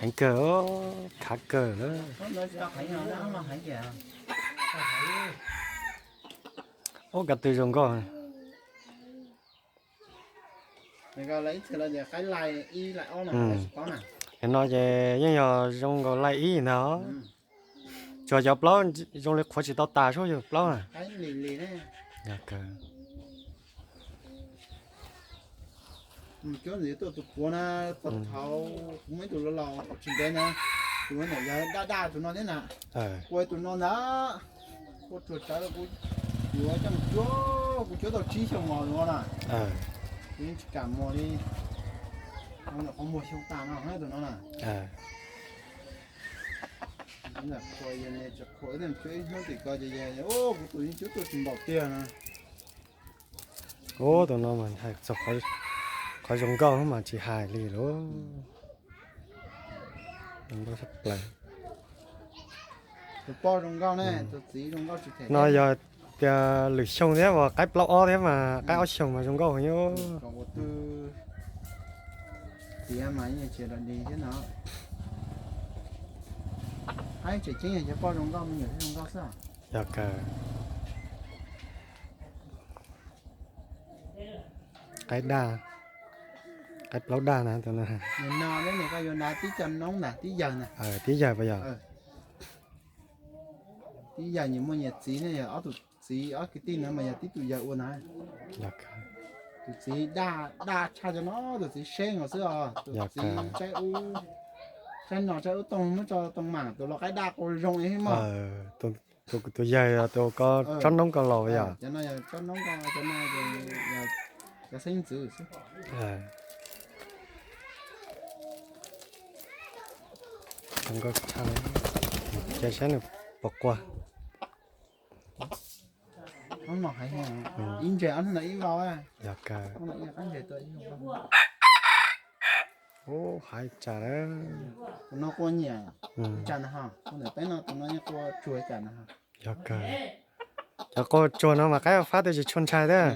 Heev kawg, khav kawg na. Ub, ko tw zoo nkauj. Nim no ces yeej yog zoo nkaus laij ib ntag. Tsuas cov plaub zoo li qhuav tsis tau tas sub yog plaub na. Cuab ntawm yus tuaj tus puav na, thaum kuv muaj ib tug los los tsis ntev na, tus no yog daj daj tus no thiab na. Ua tus no ntag, ua tsuag tsawv kuv yuav coj mus cuab, kuv cuab tau tsib xyoos los tus no na. Kuv yeej tsis kam muag li, qhov muag xyoo tas no tus no na. Ntawm qhua yog tsis qhua, ib tug cuab ib hnub tim ko ces yog kuv tus yeej cuab tuaj tsis npaum tiag na. Ub, tus no mas hais txog qhov zoo nkauj mas tsis hais li lauj. Zoo nkauj tshaj plaws. Tus poj zoo nkauj ne, tus txiv zoo nkauj tsis them. No yog tias lwm xyoo thiab uas qaib plaub ob thiab mas qaib ob xyoos mas zoo nkauj heev. Tiav mas yeej tsis lam dig thiab no. Qaib tseem ceeb yog cov poj zoo nkauj me nyuam thiab zoo nkauj xwb. Yog kawg. Qaib daj, qaib plaub daj na tus no. Nim no peb nim koj yuav nrad tib co noob ntag, tib yawg na. Tib yawg puas yog? Tib yawg nyias muaj nyias txiv ne, yog ob tug txiv ob kwv tij no mas yog tib tug yawg ua na. Tus txiv daj, daj tshaj cov no, tus txiv seb nkaus xwb os, tus txiv tsaib ub, tsaib no tsaib ub tooj muab tso tooj mam, tus los qaib daj quas zoo ib mog. Tus yawg yog tus ko tsob noob ko los yog? Cov no yog tsob noob ko, cov no yog cov xeeb ntxwv xwb. Zoo nkauj tshaj, cia saib nws puas quaj. Ib ntses ob hnub no ib vau. Yog kawg. Ub, haib tsam lawm. Tus no quaj nyiam tsam na ho, tus ntawm peb no tus no yeej quaj tsuag tsam na ho. Yog kawg. Cov quaj tsuag no mas qaib fab twb tsis tshua ntshai thiab.